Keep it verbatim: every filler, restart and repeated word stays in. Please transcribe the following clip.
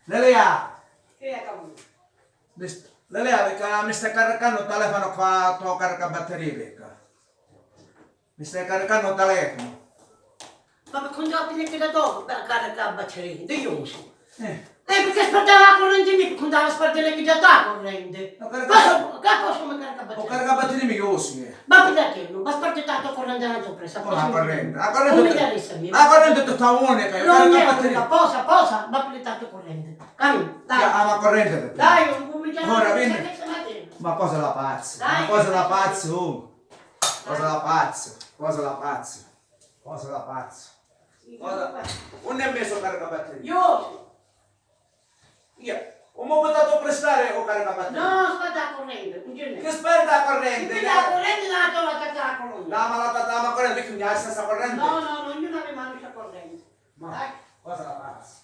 Lelea! Chi è ca vuoi? Mi st-, Lelea, picca mi stai carricannu u telefonu cu a to caricabatteria, picca. Mi stai carricannu u telefonu. Ma pi cunta pi nicchi da to caricabatteria, di iu su. Eh. Eh, picca spartava a currenti mi, pi cunta spartava a currenti. Ma carica- Cosa, ca cosa mi caricabatteria? O caricabatteria mi chiusi, eh. Ma pi dati, ma sparti tantu currenti na sorpresa. Come a currenti? A currenti. Come te- interessa a me? A currenti tutta unica, io. Non caricabatteria. Posa, posa, ma pi tantu currenti. Cammina, dai. Ah, ma currenti. Dai, non cominciare. Ora vieni. Ma cosa da pazzi? Dai, ma cosa da pazzi, oh. Cosa da pazzi? Cosa da pazzi? Cosa da pazzi? Cosa? Unni è messo caricabatteria? Io. Ia, u mo putatu pristari u caricabatteria? No, sparta a currenti, non ce n'è. Chi sparta a currenti? Chi sparta a currenti, la tua la tata la currenti. La malata la currenti, chi non è stessa currenti? No, no, no, io non avevo mai a currenti. Ma cosa la pazzi?